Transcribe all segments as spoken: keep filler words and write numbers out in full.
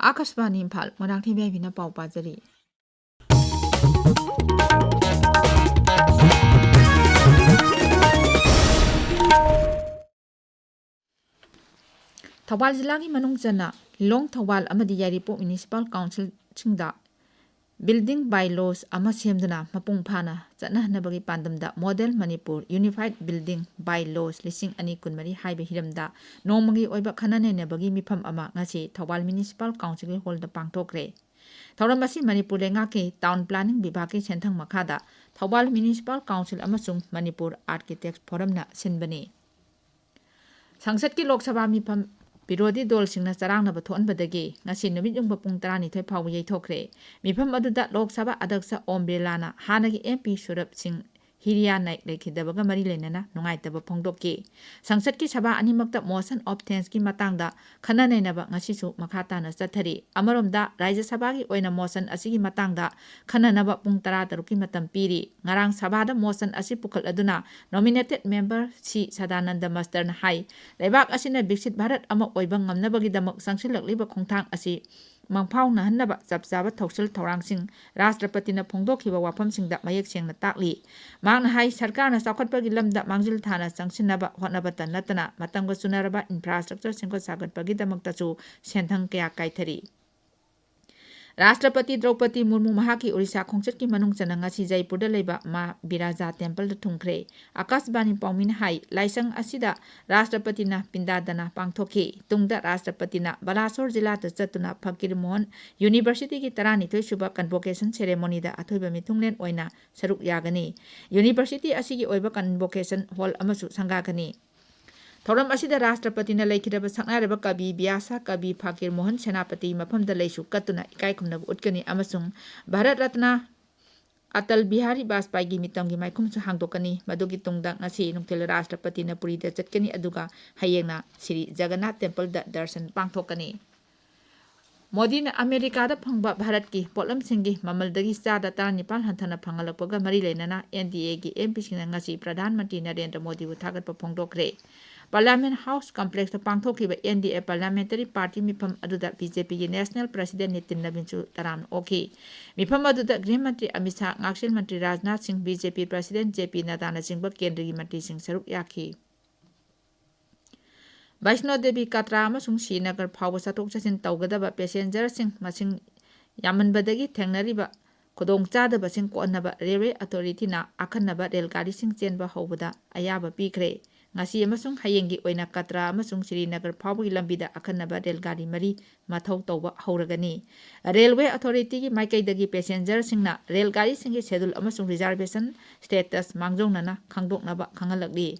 ꯑꯥꯀꯥꯁꯕꯥꯅꯤ ꯏꯝꯐꯥꯜ, ꯃꯣꯏꯔꯥꯡꯊꯦꯝ ꯌꯥꯏꯕꯤꯅ ꯄꯥꯎ ꯄꯥꯖꯔꯤ꯫ ꯊꯧꯕꯥꯜ ꯖꯤꯂꯥꯒꯤ ꯃꯅꯨꯡ ꯆꯟꯅ ꯂꯤꯂꯣꯡ, ꯊꯧꯕꯥꯜ ꯑꯃꯗꯤ ꯌꯥꯏꯔꯤꯄꯣꯛ ꯃ꯭ꯌꯨꯅꯤꯁꯤꯄꯥꯜ ꯀꯥꯎꯟꯁꯤꯜꯁꯤꯡꯗ building by laws ꯑꯃ ꯁꯦꯝꯗꯨꯅ ꯃꯄꯨꯡ ꯐꯥꯅ ꯆꯠꯅꯍꯟꯅꯕꯒꯤ ꯄꯥꯟꯗꯝꯗ Model Manipur Unified Building by Laws ꯂꯤꯁꯤꯡ ꯑꯅꯤ ꯀꯨꯟꯃꯔꯤ ꯍꯥꯏꯕ ꯍꯤꯔꯝꯗ ꯅꯣꯡꯃꯒꯤ ꯑꯣꯏꯕ ꯈꯟꯅ ꯅꯩꯅꯕꯒꯤ ꯃꯤꯐꯝ ꯑꯃ ꯉꯁꯤ ꯊꯧꯕꯥꯜ ꯃ꯭ꯌꯨꯅꯤꯁꯤꯄꯥꯜ ꯀꯥꯎꯟꯁꯤꯜꯒꯤ ꯍꯣꯜꯗ ꯄꯥꯡꯊꯣꯛꯈ꯭ꯔꯦ꯫ ꯊꯧꯔꯝ ꯑꯁꯤ ꯃꯅꯤꯄꯨꯔ ꯂꯩꯉꯥꯛꯀꯤ ꯇꯥꯎꯟ ꯄ꯭ꯂꯥꯅꯤꯡ ꯕꯤꯚꯥꯒꯀꯤ ꯁꯦꯟꯊꯪ ꯃꯈꯥꯗ ꯊꯧꯕꯥꯜ ꯃ꯭ꯌꯨꯅꯤꯁꯤꯄꯥꯜ ꯀꯥꯎꯟꯁꯤꯜ ꯑꯃꯁꯨꯡ ꯃꯅꯤꯄꯨꯔ ꯑꯥꯔꯀꯤꯇꯦꯛ ꯐꯣꯔꯝꯅ ꯁꯤꯟꯕꯅꯤ꯫ ꯁꯪꯁꯠꯀꯤ ꯂꯣꯛ ꯁꯚꯥ ꯃꯤꯐꯝ ꯕꯤꯔꯣꯙꯤ ꯗꯣꯜꯁꯤꯡꯅ ꯆꯔꯥꯡꯅꯕ ꯊꯣꯛꯍꯟꯕꯗꯒꯤ ꯉꯁꯤ ꯅꯨꯃꯤꯠ ꯌꯨꯡꯕ ꯄꯨꯡ ꯇꯔꯥꯅꯤꯊꯣꯏ ꯐꯥꯎꯕ ꯌꯩꯊꯣꯛꯈ꯭ꯔꯦ꯫ ꯃꯤꯐꯝ ꯑꯗꯨꯗ ꯂꯣꯛ ꯁꯚꯥ ꯑꯗꯛꯁ ꯑꯣꯝ ꯕꯤꯔꯂꯥꯅ ꯍꯥꯟꯅꯒꯤ ꯑꯦꯝ ꯄꯤ ꯁꯨꯔꯕ ꯁꯤꯡ ꯍꯤꯔꯤꯌꯥ ꯅꯥꯏꯛ ꯂꯩꯈꯤꯗꯕꯒ ꯃꯔꯤ ꯂꯩꯅꯅ ꯅꯨꯡꯉꯥꯏꯇꯕ ꯐꯣꯡꯗꯣꯛꯈꯤ꯫ ꯁꯪꯁꯠꯀꯤ ꯁꯚꯥ ꯑꯅꯤꯃꯛꯇ motion of thanksꯀꯤ ꯃꯇꯥꯡꯗ ꯈꯟꯅ ꯅꯩꯅꯕ ꯉꯁꯤꯁꯨ ꯃꯈꯥ ꯇꯥꯅ ꯆꯠꯊꯔꯤ꯫ ꯑꯃꯔꯣꯝꯗ, ꯔꯥꯖ꯭ꯌ ꯁꯚꯥꯒꯤ ꯑꯣꯏꯅ motion ꯑꯁꯤꯒꯤ ꯃꯇꯥꯡꯗ ꯈꯟꯅꯅꯕ ꯄꯨꯡ ꯇꯔꯥꯇꯔꯨꯛꯀꯤ ꯃꯇꯝ ꯄꯤꯔꯤ꯫ ꯉꯔꯥꯡ ꯁꯚꯥꯗ motion ꯑꯁꯤ ꯄꯨꯈꯠꯂꯗꯨꯅ nominated member ꯁꯤ ꯁꯗꯥꯅꯟꯗ ꯃꯁꯇꯔꯅ ꯍꯥꯏ, ꯂꯩꯕꯥꯛ ꯑꯁꯤꯅ ꯕꯤꯛꯁꯤꯠ ꯚꯥꯔꯠ ꯑꯃ ꯑꯣꯏꯕ ꯉꯝꯅꯕꯒꯤꯗꯃꯛ ꯆꯪꯁꯤꯜꯂꯛꯂꯤꯕ ꯈꯣꯡꯊꯥꯡ ꯑꯁꯤ ꯃꯪꯐꯥꯎꯅꯍꯟꯅꯕ ꯆꯞ ꯆꯥꯕ ꯊꯧꯁꯤꯜ ꯊꯧꯔꯥꯡꯁꯤꯡ ꯔꯥꯁꯇ꯭ꯔꯄꯇꯤꯅ ꯐꯣꯡꯗꯣꯛꯈꯤꯕ ꯋꯥꯐꯝꯁꯤꯡꯗ ꯃꯌꯦꯛ ꯁꯦꯡꯅ ꯇꯥꯛꯂꯤ꯫ ꯃꯍꯥꯛꯅ ꯍꯥꯏ, ꯁꯔꯀꯥꯔꯅ ꯆꯥꯎꯈꯠꯄꯒꯤ ꯂꯝꯗ ꯃꯥꯡꯖꯤꯜ ꯊꯥꯅ ꯆꯪꯁꯤꯟꯅꯕ ꯍꯣꯠꯅꯕꯇ ꯅꯠꯇꯅ ꯃꯇꯝꯒ ꯆꯨꯅꯔꯕ infrastructure ꯁꯦꯝꯒꯠ ꯁꯥꯒꯠꯄꯒꯤꯗꯃꯛꯇꯁꯨ ꯁꯦꯟꯊꯪ ꯀꯌꯥ ꯀꯥꯏꯊꯔꯤ꯫ ꯔꯥꯁꯇ꯭ꯔꯄꯇꯤ ꯗ꯭ꯔꯧꯄꯗꯤ ꯃꯨꯔꯃꯨ ꯃꯍꯥꯛꯀꯤ ꯑꯣꯔꯤꯁꯥ ꯈꯣꯡꯆꯠꯀꯤ ꯃꯅꯨꯡ ꯆꯟꯅ ꯉꯁꯤ ꯖꯩꯄꯨꯔꯗ ꯂꯩꯕ ꯃꯥ ꯕꯤꯔꯥꯖꯥ ꯇꯦꯝꯄꯜꯗ ꯊꯨꯡꯈ꯭ꯔꯦ꯫ ꯑꯥꯀꯥꯁꯕꯥꯅꯤ ꯄꯥꯎꯃꯤꯅ ꯍꯥꯏ, ꯂꯥꯏꯁꯪ ꯑꯁꯤꯗ ꯔꯥꯁꯇ꯭ꯔꯄꯇꯤꯅ ꯄꯤꯟꯗꯥꯗꯅ ꯄꯥꯡꯊꯣꯛꯈꯤ꯫ ꯇꯨꯡꯗ ꯔꯥꯁꯇ꯭ꯔꯄꯇꯤꯅ ꯕꯂꯥꯁꯣꯔ ꯖꯤꯂꯥꯗ ꯆꯠꯇꯨꯅ ꯐꯀꯤꯔ ꯃꯣꯍꯟ ꯌꯨꯅꯤꯚꯔꯁꯤꯇꯤꯒꯤ ꯇꯔꯥꯅꯤꯊꯣꯏ ꯁꯨꯕ convocation ceremonyꯗ ꯑꯊꯣꯏꯕ ꯃꯤꯊꯨꯡꯂꯦꯟ ꯑꯣꯏꯅ ꯁꯔꯨꯛ ꯌꯥꯒꯅꯤ꯫ ꯌꯨꯅꯤꯚꯔꯁꯤꯇꯤ ꯑꯁꯤꯒꯤ ꯑꯣꯏꯕ convocation hall ꯑꯃꯁꯨ ꯁꯪꯒꯥꯒꯅꯤ꯫ ꯊꯧꯔꯝ ꯑꯁꯤꯗ ꯔꯥꯁꯇ꯭ꯔꯄꯇꯤꯅ ꯂꯩꯈꯤꯗ꯭ꯔꯕ ꯁꯛꯅꯥꯏꯔꯕ ꯀꯕꯤ ꯕ꯭ꯌꯥꯁ, ꯀꯕꯤ ꯐꯀꯤꯔ ꯃꯣꯍꯟ ꯁꯦꯅꯥꯄꯇꯤ ꯃꯐꯝꯗ ꯂꯩꯁꯨ ꯀꯠꯇꯨꯅ ꯏꯀꯥꯏ ꯈꯨꯝꯅꯕ ꯎꯠꯀꯅꯤ ꯑꯃꯁꯨꯡ ꯚꯥꯔꯠ ꯔꯠꯅ ꯑꯇꯜ ꯕꯤꯍꯥꯔꯤ ꯕꯥꯖꯄꯥꯏꯒꯤ ꯃꯤꯇꯝꯒꯤ ꯃꯥꯏꯈꯨꯝꯁꯨ ꯍꯥꯡꯗꯣꯛꯀꯅꯤ꯫ ꯃꯗꯨꯒꯤ ꯇꯨꯡꯗ ꯉꯁꯤ ꯅꯨꯡꯊꯤꯜ ꯔꯥꯁꯇ꯭ꯔꯄꯇꯤꯅ ꯄꯨꯔꯤꯗ ꯆꯠꯀꯅꯤ, ꯑꯗꯨꯒ ꯍꯌꯦꯡꯅ ꯁ꯭ꯔꯤ ꯖꯒꯟꯅꯥꯊ ꯇꯦꯝꯄꯜꯗ ꯗꯔꯁꯟ ꯄꯥꯡꯊꯣꯛꯀꯅꯤ꯫ ꯃꯣꯗꯤꯅ ꯑꯃꯦꯔꯤꯀꯥꯗ ꯐꯪꯕ ꯚꯥꯔꯠꯀꯤ ꯄꯣꯠꯂꯝꯁꯤꯡꯒꯤ ꯃꯃꯜꯗꯒꯤ ꯆꯥꯗ ꯇꯔꯥꯅꯤꯄꯥꯜ ꯍꯟꯊꯅ ꯐꯪꯍꯜꯂꯛꯄꯒ ꯃꯔꯤ ꯂꯩꯅꯅ NDAꯒꯤ MPꯁꯤꯡꯅ ꯉꯁꯤ ꯄ꯭ꯔꯙꯥꯟ ꯃꯟꯇ꯭ꯔꯤ ꯅꯔꯦꯟꯗ꯭ꯔ ꯃꯣꯗꯤꯕꯨ ꯊꯥꯒꯠꯄ ꯐꯣꯡꯗꯣꯛꯈ꯭ꯔꯦ꯫ Parliament House Complexꯇ ꯄꯥꯡꯊꯣꯛꯈꯤꯕ N D A Parliamentary Party ꯃꯤꯐꯝ ꯑꯗꯨꯗ B J Pꯒꯤ National President Nitin ꯅꯕꯤꯟꯁꯨ ꯇꯔꯥꯝꯅ ꯑꯣꯛꯈꯤ꯫ ꯃꯤꯐꯝ ꯑꯗꯨꯗ ꯒ꯭ꯔꯤꯍ ꯃꯟꯇ꯭ꯔꯤ ꯑꯃꯤꯠ ꯁꯥꯍ, ꯉꯥꯛꯁꯦꯜ ꯃꯟꯇ꯭ꯔꯤ ꯔꯥꯖꯅꯥꯊ ꯁꯤꯡ, B J P President J P ꯅꯗꯥꯅꯆꯤꯡꯕ ꯀꯦꯟꯗ꯭ꯔꯒꯤ ꯃꯟꯇ꯭ꯔꯤꯁꯤꯡ ꯁꯔꯨꯛ ꯌꯥꯈꯤ꯫ ꯕꯩꯁꯅꯣ ꯗꯦꯕꯤ ꯀꯥꯇ꯭ꯔꯥ ꯑꯃꯁꯨꯡ ꯁ꯭ꯔꯤꯅꯒꯔ ꯐꯥꯎꯕ ꯆꯠꯊꯣꯛ ꯆꯠꯁꯤꯟ ꯇꯧꯒꯗꯕ ꯄꯦꯁꯦꯟꯖꯔꯁꯤꯡ ꯃꯁꯤꯡ ꯌꯥꯝꯃꯟꯕꯗꯒꯤ ꯊꯦꯡꯅꯔꯤꯕ ꯈꯨꯗꯣꯡꯆꯥꯗꯕꯁꯤꯡ ꯀꯣꯛꯍꯟꯅꯕ ꯔꯦꯜꯋꯦ ꯑꯣꯊꯣꯔꯤꯇꯤꯅ ꯑꯈꯟꯅꯕ ꯔꯦꯜ ꯒꯥꯔꯤꯁꯤꯡ ꯆꯦꯟꯕ ꯍꯧꯕꯗ ꯑꯌꯥꯕ ꯄꯤꯈ꯭ꯔꯦ꯫ ꯉꯁꯤ ꯑꯃꯁꯨꯡ ꯍꯌꯦꯡꯒꯤ ꯑꯣꯏꯅ ꯀꯇ꯭ꯔꯥ ꯑꯃꯁꯨꯡ ꯁ꯭ꯔꯤꯅꯒꯔ ꯐꯥꯎꯕꯒꯤ ꯂꯝꯕꯤꯗ ꯑꯈꯟꯅꯕ ꯔꯦꯜ ꯒꯥꯔꯤ ꯃꯔꯤ ꯃꯊꯧ ꯇꯧꯕ ꯍꯧꯔꯒꯅꯤ꯫ ꯔꯦꯜꯋꯦ ꯑꯣꯊꯣꯔꯤꯇꯤꯒꯤ ꯃꯥꯏꯀꯩꯗꯒꯤ ꯄꯦꯁꯦꯟꯖꯔꯁꯤꯡꯅ ꯔꯦꯜ ꯒꯥꯔꯤꯁꯤꯡꯒꯤ ꯁꯦꯗꯨꯜ ꯑꯃꯁꯨꯡ ꯔꯤꯖꯥꯔꯕꯦꯁꯟ ꯁ꯭ꯇꯦꯇꯁ ꯃꯥꯡꯖꯧꯅꯅ ꯈꯪꯗꯣꯛꯅꯕ ꯈꯪꯍꯜꯂꯛꯂꯤ꯫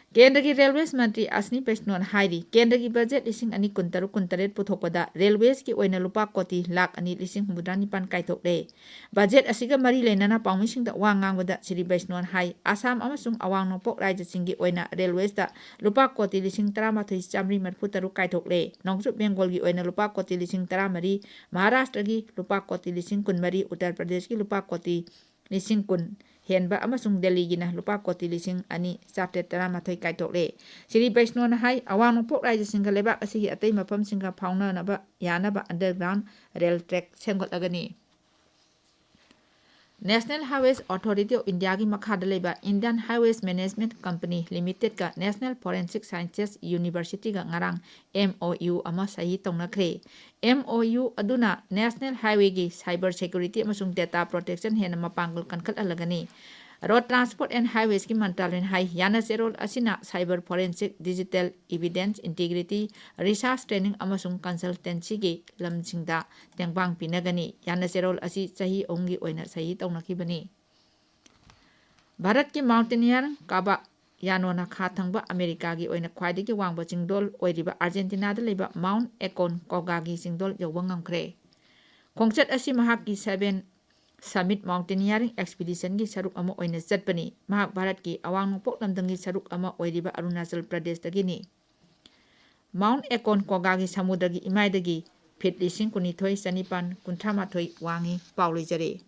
ꯀꯦꯟꯗ꯭ꯔꯒꯤ ꯔꯦꯜꯋꯦꯁ ꯃꯟꯇ꯭ꯔꯤ ꯑꯁꯅꯤ ꯕꯩꯁꯅꯣꯅ ꯍꯥꯏꯔꯤ, ꯀꯦꯟꯗ꯭ꯔꯒꯤ ꯕꯖꯦꯠ ꯂꯤꯁꯤꯡ ꯑꯅꯤ ꯀꯨꯟꯇꯔꯨꯛ ꯀꯨꯟꯇꯔꯦꯠ ꯄꯨꯊꯣꯛꯄꯗ ꯔꯦꯜꯋꯦꯁꯀꯤ ꯑꯣꯏꯅ ꯂꯨꯄꯥ ꯀꯣꯇꯤ ꯂꯥꯈ ꯑꯅꯤ ꯂꯤꯁꯤꯡ ꯍꯨꯝꯐꯨꯇꯔꯥ ꯅꯤꯄꯥꯟ ꯀꯥꯏꯊꯣꯛꯂꯦ꯫ ꯕꯖꯦꯠ ꯑꯁꯤꯒ ꯃꯔꯤ ꯂꯩꯅꯅ ꯄꯥꯎꯃꯤꯁꯤꯡꯗ ꯋꯥ ꯉꯥꯡꯕꯗ ꯁ꯭ꯔꯤ ꯕꯩꯁꯅꯣꯅ ꯍꯥꯏ, ꯑꯁꯥꯝ ꯑꯃꯁꯨꯡ ꯑꯋꯥꯡ ꯅꯣꯡꯄꯣꯛ ꯔꯥꯖ꯭ꯌꯁꯤꯡꯒꯤ ꯑꯣꯏꯅ ꯔꯦꯜꯋꯦꯁꯇ ꯂꯨꯄꯥ ꯀꯣꯇꯤ ꯂꯤꯁꯤꯡ ꯇꯔꯥꯃꯥꯊꯣꯏ ꯆꯥꯃꯔꯤ ꯃꯔꯤꯐꯨ ꯇꯔꯨꯛ ꯀꯥꯏꯊꯣꯛꯂꯦ꯫ ꯅꯣꯡꯆꯨꯞ ꯕꯦꯡꯒꯣꯜꯒꯤ ꯑꯣꯏꯅ ꯂꯨꯄꯥ ꯀꯣꯇꯤ ꯂꯤꯁꯤꯡ ꯇꯔꯥꯃꯔꯤ, ꯃꯍꯥꯔꯥꯁꯇ꯭ꯔꯒꯤ ꯂꯨꯄꯥ ꯀꯣꯇꯤ ꯂꯤꯁꯤꯡ ꯀꯨꯟꯃꯔꯤ, ꯎꯠꯇꯔ ꯄ꯭ꯔꯗꯦꯁꯀꯤ ꯂꯨꯄꯥ ꯀꯣꯇꯤ ꯂꯤꯁꯤꯡ ꯀꯨꯟ ꯍꯦꯟꯕ ꯑꯃꯁꯨꯡ ꯗꯦꯜꯂꯤꯒꯤꯅ ꯂꯨꯄꯥ ꯀꯣꯇꯤ ꯂꯤꯁꯤꯡ ꯑꯅꯤ ꯆꯥꯇ꯭ꯔꯦꯠ ꯇꯔꯥꯃꯥꯊꯣꯏ ꯀꯥꯏꯊꯣꯛꯂꯦ꯫ ꯁ꯭ꯔꯤ ꯕꯩꯁꯅꯣꯅ ꯍꯥꯏ, ꯑꯋꯥꯡ ꯅꯣꯡꯄꯣꯛ ꯔꯥꯖ꯭ꯌꯁꯤꯡꯒ ꯂꯩꯕꯥꯛ ꯑꯁꯤꯒꯤ ꯑꯇꯩ ꯃꯐꯝꯁꯤꯡꯒ ꯐꯥꯎꯅꯅꯕ ꯌꯥꯅꯕ underground rail track ꯁꯦꯝꯒꯠꯂꯒꯅꯤ꯫ National Highways Authority of Indiaꯒꯤ ꯃꯈꯥꯗ ꯂꯩꯕ Indian Highways Management Company Limitedꯀ National Forensic Sciences Universityꯒ ꯉꯔꯥꯡ M O U ꯑꯃ ꯁꯍꯤ ꯇꯧꯅꯈ꯭ꯔꯦ꯫ M O U ꯑꯗꯨꯅ National Highwayꯒꯤ cyber security ꯑꯃꯁꯨꯡ data protection ꯍꯦꯟꯅ ꯃꯄꯥꯡꯒꯜ ꯀꯟꯈꯠꯍꯜꯂꯒꯅꯤ꯫ Road Transport and Highwaysꯀꯤ ꯃꯟꯇ꯭ꯔꯥꯂꯌꯅ ꯍꯥꯏ, ꯌꯥꯅꯆꯦꯔꯣꯜ ꯑꯁꯤꯅ cyber forensic, digital evidence integrity, research training ꯑꯃꯁꯨꯡ consultancyꯒꯤ ꯂꯝꯁꯤꯡꯗ ꯇꯦꯡꯕꯥꯡ ꯄꯤꯅꯒꯅꯤ꯫ ꯌꯥꯅꯆꯦꯔꯣꯜ ꯑꯁꯤ ꯆꯍꯤ ꯑꯍꯨꯝꯒꯤ ꯑꯣꯏꯅ ꯁꯍꯤ ꯇꯧꯅꯈꯤꯕꯅꯤ꯫ ꯚꯥꯔꯠꯀꯤ mountaineer ꯀꯥꯕꯥ ꯌꯥꯅꯣꯅ ꯈꯥ ꯊꯪꯕ ꯑꯃꯦꯔꯤꯀꯥꯒꯤ ꯑꯣꯏꯅ ꯈ꯭ꯋꯥꯏꯗꯒꯤ ꯋꯥꯡꯕ ꯆꯤꯡꯗꯣꯜ ꯑꯣꯏꯔꯤꯕ ꯑꯥꯔꯖꯦꯟꯇꯤꯅꯥꯗ ꯂꯩꯕ Mount Aconcagua ꯒꯤ ꯆꯤꯡꯗꯣꯜ ꯌꯧꯕ ꯉꯝꯈ꯭ꯔꯦ꯫ ꯈꯣꯡꯆꯠ ꯑꯁꯤ ꯃꯍꯥꯛꯀꯤ Seven Summit Mountaineering Expeditionꯒꯤ ꯁꯔꯨꯛ ꯑꯃ ꯑꯣꯏꯅ ꯆꯠꯄꯅꯤ꯫ ꯃꯍꯥꯛ ꯚꯥꯔꯠꯀꯤ ꯑꯋꯥꯡ ꯅꯣꯡꯄꯣꯛ ꯂꯝꯗꯝꯒꯤ ꯁꯔꯨꯛ ꯑꯃ ꯑꯣꯏꯔꯤꯕ ꯑꯔꯨꯅꯥꯆꯜ ꯄ꯭ꯔꯗꯦꯁꯇꯒꯤꯅꯤ꯫ Mount Aconcagua ꯒꯤ ꯁꯃꯨꯗ꯭ꯔꯒꯤ ꯏꯃꯥꯏꯗꯒꯤ ꯐꯤꯠ ꯂꯤꯁꯤꯡ ꯀꯨꯟꯅꯤꯊꯣꯏ ꯆꯅꯤꯄꯥꯟ ꯀꯨꯟꯊ꯭ꯔꯥ ꯃꯥꯊꯣꯏ ꯋꯥꯡꯉꯤ꯫ ꯄꯥꯎ ꯂꯣꯏꯖꯔꯦ꯫